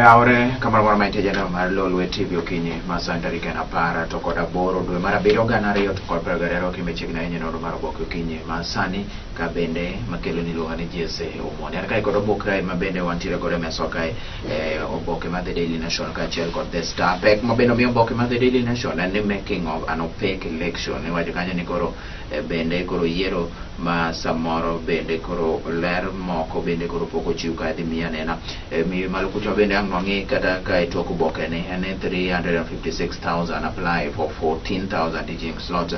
Oyawore kamoro amora ma entie janeno mar Lolwe TV okinyi ma sani tarik en 18 dwe mar abiriyo 2022 kimechiegni ahinya e nonro mar oboke okinyi ma sani ka bende makelo ni iluongo ni Jesse Omondi. An kae kod oboke ma bende wantiere godo e mesa kae oboke mar The Daily Nation kaachiel kod The Star. Pek ma bende omi oboke mar The Daily Nation en ni making of an opaque election. Iwacho kanyo ni koro bende koro yiero ma samoro bende koro ler moko bende koro pok ochiw ka dhi miyi anena. Miyo malo kucha bende ang' wang'i kata ka e tok oboke ni en ni 356,000 apply for 14,000 teaching slots.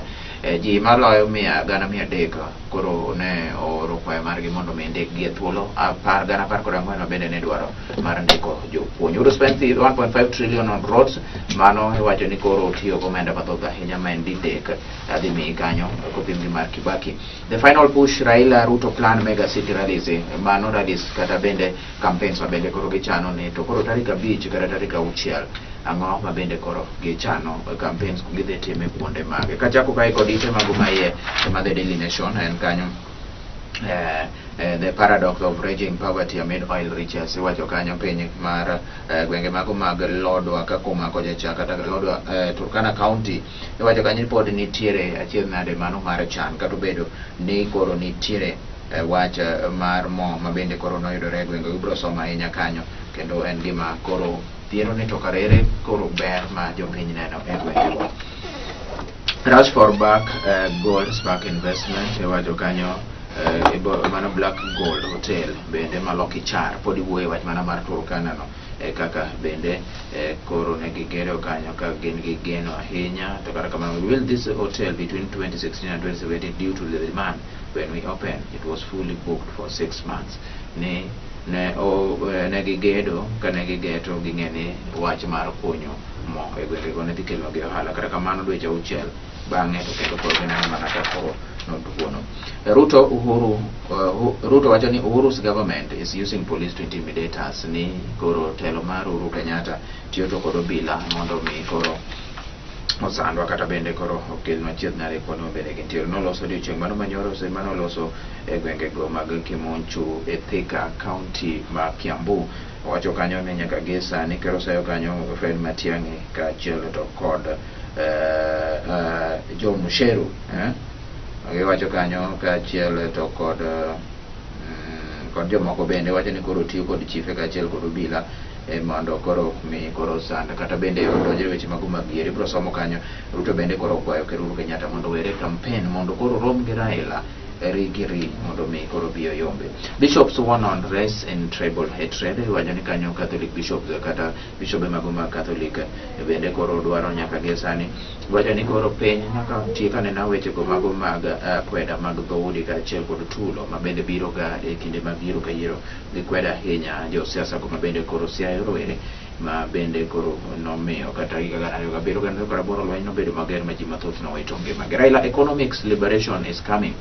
Ji maloyo mia gana mia adek koro ne ooro kwayo margi mondo mi ndikgi e thuolo apar gana apar kod ang'wen ma bende ne dwaro mar ndiko jopuonj. Ruto spent 1.5 trillion on roads, mano iwacho ni koro otiyo gomenda mathoth ahinya ma en didek adhi miyi kanyo kopim gi mar Kibaki. The final push Raila Ruto plan mega city rallies, mano rallies kata bende campaigns ma bende koro gichano ni to koro tarik 5 kata tarik 6 ang'o ma bende koro gichano campaigns gidhi time kuonde mage. Kachako kae kod ite mago maiye ma The Daily Nation en kanyo the paradox of raging poverty amid oil riches iwacho kanyo piny mar gwenge mago mag Lodwar Kakuma kocha cha kata Lodwar Turkana County iwacho kanyo ni pod nitiere achiedh nade mano mar chan kata obedo ni koro nitiere wach mar mo ma bende koro noyudore e gwenge ibiro somo ahinya kanyo kendo en gima koro thiero ni to karere koro ber ma jopiny neno e gwengego. Rush for Black Gold Spark Investment iwacho kanyo mano Black Gold Hotel bende maloki char pod iwuoye wach mana mar Turkana no kaka bende koro ne gigero kanyo ka gin gi geno ahinya to kata kamano we built this hotel between 2016 and 2017 due to the demand. When we opened, it was fully booked for 6 months. Ni ne o ne gigedo ka ne gigeto ging'e ni wach mar kunyo mo e gwengego ne dhi kelo gi ohala. Kata kamano dweche 6 bang'e to kendo koro gineno mana ka koro noduono. Ruto Uhuru Ruto wacho ni Uhuru's government is using police to intimidate us, ni koro telo mar Uhuru Kenyatta tiyo to kod obila mondo mi koro osandwa kata bende koro okel machiegni nade kuonde ma bende gintiere. Noloso odiochieng' mano manyoro mano e gwengego mag Kimunchu e Thika, county ma Kiambu. Owacho kanyo ni nyaka gi sani ker oseyo kanyo Fred Matiang'i kaachiel to kod John Mucheru eh? Giwacho kanyo kaachiel to kod kod jomoko bende wacho ni koro tiyo kod chife kaachiel kod obila mondo koro mi koro sand kata bende odonjre weche mago mag yiero. Ibiro somo kanyo Ruto bende koro okwayo ker Uhuru Kenyatta mondo owere campaign mondo koro rom gi Raila ri gi ri mondo mi koro bi oyombe. Bishops warn on rise in tribal hatred. Iwacho ni kanyo Catholic bishops kata bishobe mago mag Catholic bende koro dwaro nyaka gi sani wacho ni koro piny nyaka tiek anena wechego mago mag kweda mag dhoudi kaachiel kod tulo ma bende biro ga e kinde mag yiero ka yiero gikweda ahinya josiasa go ma bende koro siayo rowere ma bende koro nomiyo kata higa 2007 2008 lweny nobedo mager ma ji mathoth nowito ngimagi. Raila, economics liberation is coming.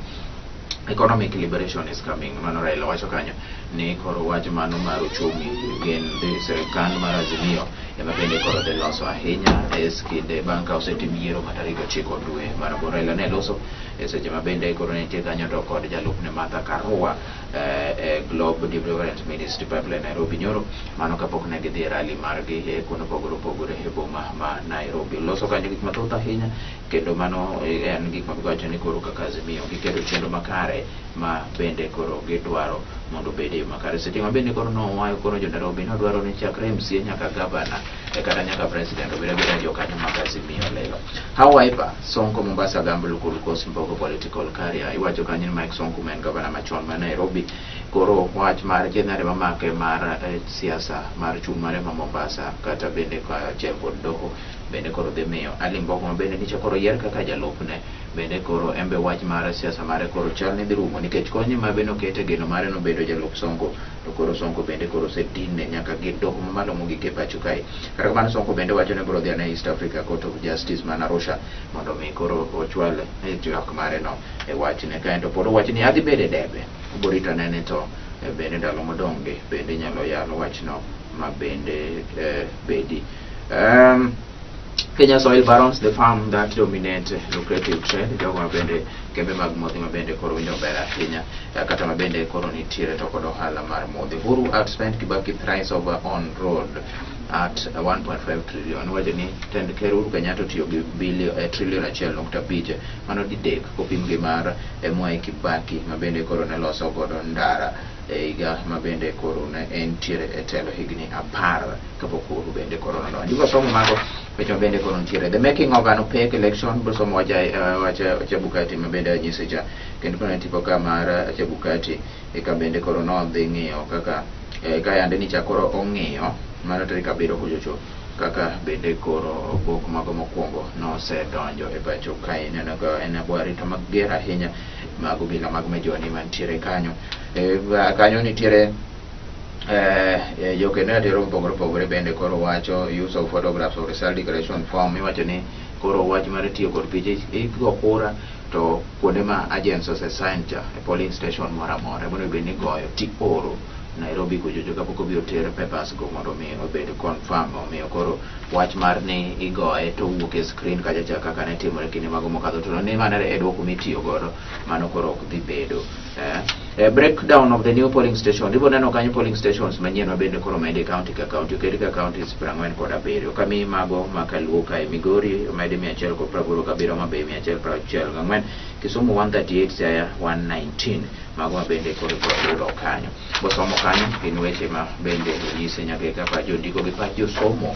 Economic liberation is coming. Mano Raila wacho kanyo ni koro wach mano mar uchumi gin dhi sirikal mar Azimio ema bende koro dhi loso ahinya e kinde bang' ka osetim yiero ma tarik 9 dwe mar aboro. Raila ne loso e seche ma bende koro nitie kanyo to kod jalupne Martha Karua e Globe Deliverance Ministry Pipeline Nairobi nyoro mano kapok ne gidhi e rally margi e kuonde mopogore opogore e boma ma Nairobi. Loso kanyo gik mathoth ahinya kendo mano en gik ma giwacho ni koro kaka Azimio giketo chenro makare ma bende koro gidwaro mondo obed e yo makare. Seche ma bende koro nowayo koro jo Nairobi nodwaro ni chakre MCA nyaka gavana kata nyaka president obed abeda jokanyo mag Azimio lelo. How Wiper Sonko Mombasa gamble could cost Mbogo political career. Iwacho kanyo ni Mike Sonko ma en gavana machon ma Nairobi koro wach mar chenro mamake mar siasa mar chung' mare ma Mombasa kata bende kaachiel kod doho bende koro dhi miyo Ali Mbogo ma bende nyicha koro yier kaka jalupne bende koro embe wach mar siasa mare koro chal ni dhi rumo nikech kony ma bende okete geno mare nobedo jalup Sonko to koro Sonko bende koro osedinne nyaka gi doho mamalo mogik e pacho kae. Kata kamano Sonko bende wacho ni biro dhi ane East Africa Court of Justice man Arusha mondo mi koro ochwal twak mare no e wachne kaeto pod owacho ni adhi bedo e debe oborito anene to bende ndalo modong' gi bende inyalo yalo wachno ma bende bedi. Kenya's oil barons, the firm that dominate lucrative trade, jogo mabende kembe mag modhi mabende koro winjo maber ahinya, kata mabende koro nitiere to kod ohala mar modhi. Uhuru outspent Kibaki thrice over on road at 1.5 trillion. Wacho ni tend Ker Uhuru Kenyatta otiyo gi billion, trillion 1.5, mano didek kopim gi mar Mwai Kibaki mabende koro ne loso godo ndara e higa mabende koro ne entiere e telo higni 10 kapok Uhuru bende koro nodonjo. Ibiro somo mago weche mabende koro nitiere. The making of an opaque election, ibiro somo wach wach Chebukati mabende anyise cha, kendo koro tipo ka mar Chebukati eka bende koro nodhi ng'iyo kaka ka yande ni cha koro ong'iyo mano tarik 7 kuchocho kaka bende koro obok mago mokwongo nosedonjo e pacho kae. Ineno ka en arita mager ahinya mag obila mag mejoni mantiere kanyo. Kanyo nitiere jokendo ratiro mopogore opogore bende koro wacho use of photographs of result declaration form. Iwacho ni koro wach mar tiyo kod piche igo kura to kuonde ma agents ose sign cha e polling station moro amora mondo bed ni goyo ti oro Nairobi kuchocho kapok obi oter papers go mondo mi obed confirm. Omiyo koro wach mar ni igoye to owuok e screen kacha cha kaka ne timore kinde mago mokadho, to ni mano e duoko mitiyo godo, mano koro ok dhi bedo. Breakdown of the new polling station, ibo neno kanyo polling stations manyien ma bende koro omedi e county ka county, oket ka counties 47 kami mago ma Kaluo kae Migori omedi 187, Homa Bay 164, Kisumu 138, Siaya 119, mago ma bende koro ibiro yudo kanyo. Bosomo kanyo gin weche ma bende onyise nyaka kaka jondiko gi pach josomo.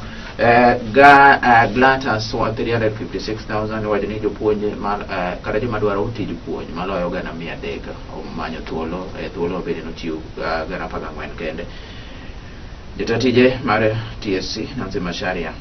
Ga Glatas 356,000 wacho ni jopuonj mar kata joma dwaro tij puonj maloyo 300,000 omanyo thuolo, thuolo bende nochiw 14,000 kende. Jata tije mar TSC Nancy Macharia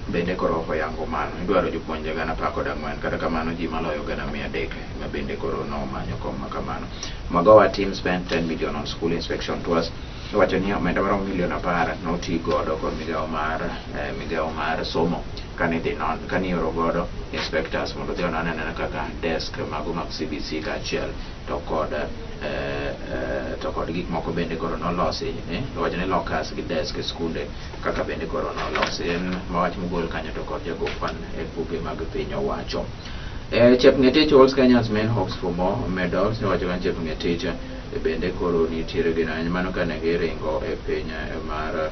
bende koro oyango mano idwaro jopuonje 14,000, kata kamano ji maloyo 300,000 ma bende koro nomanyo kom ma kamano. Magoha team spent 10 million on school inspection tours. Iwacho ni omenda maromo milion 10 noti godo kod migawo mar somo kane idhi non kane ioro godo inspectors mondo odhi onon anena kaka desk mago mag CBC kaachiel to kod gik moko bende koro nolosi. Iwacho ni lockers gi desk e skunde kaka bende koro nolosi en mawach mogol kanyo to kod jago kwan e buge mag piny owacho. Chepngetich holds Kenya's men hopes for more medals. Iwacho ni Chepngetich bende koro nitiere geno ahinya mano kane giringo e piny mar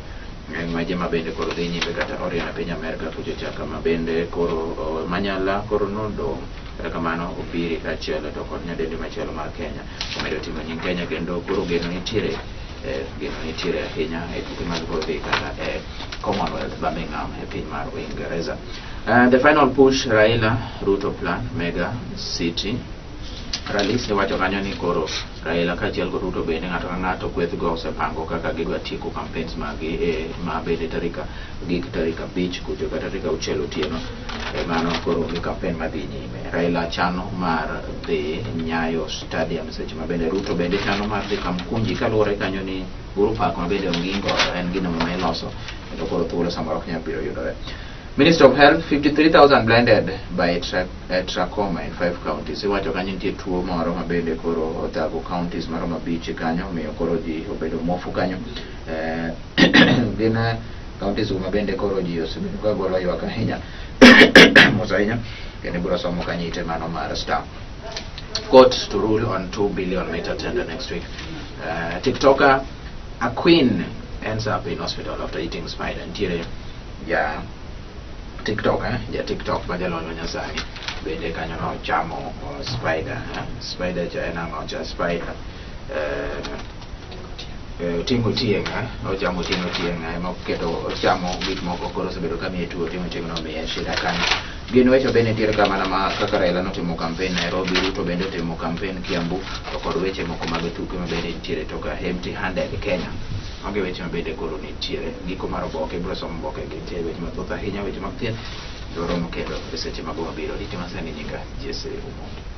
ng'weje ma bende koro dhi nyime kata orieny e piny Amerka kucho cha kama bende koro Manyala koro nodong', kata kamano Obiri kaachiel to kod nyadendi machielo mar Kenya omedo ting'o nying Kenya kendo koro geno nitiere ahinya e tuke mag dhi kata e Commonwealth Birmingham e piny mar Uingereza. The final push Raila Ruto plan mega city rallies. Iwacho kanyo ni koro Raila kaachiel kod Ruto bende ng'ato ka ng'ato kweth go osepango kaka gidwa tieko campaigns maggi ma bende tarik gik tarik 5 kucho kata tarik 6 otieno mano koro onge campaign madhi nyime. Raila chano mar dhi Nyayo Stadium seche ma bende Ruto bende chano mar dhi Kamkunji kaluwore kanyo ni Uhuru Park ma bende ongingo en gino ma iloso kendo koro thuolo samoro ok nyal biro yudore. Minister of Health, 53,000 blinded by trachoma in five counties. Iwacho kanyo nitie tuo moro ma bende koro othago counties maromo 5 kanyo, omiyo koro ji obedo muofu kanyo. Gin counties go ma bende koro ji osebedo ka golo ywak ahinya mos ahinya, kendo ibiro somo kanyo ite mano mar Star. Court to rule on 2 billion meter tender next week. TikToker a queen ends up in hospital after eating spider. Nitiere ja TikTok, ja TikTok ma jalony ma nyasani bende kanyo nochamo spider, eh? Spider cha en ang'o cha spider? Oting'o tieng', eh? Ochamo oting'o tieng', moketo ochamo gik moko koro osebedo ka miye tuo oting'o tieng' nomiye shida kanyo. Gin weche bende nitiere ka mana ma kaka Raila notimo campaign Nairobi, Ruto bende otimo campaign Kiambu, to kod weche moko mag tuke ma bende nitiere to ka empty handed Kenya. Mago e weche ma bende koro nitiere. Giko mar oboke, ibiro somo oboke gi nitie weche mathoth ahinya, weche mag thieth. Dwaro kendo e seche mago mabiro. Rite masani nyinga Jesse Omondi.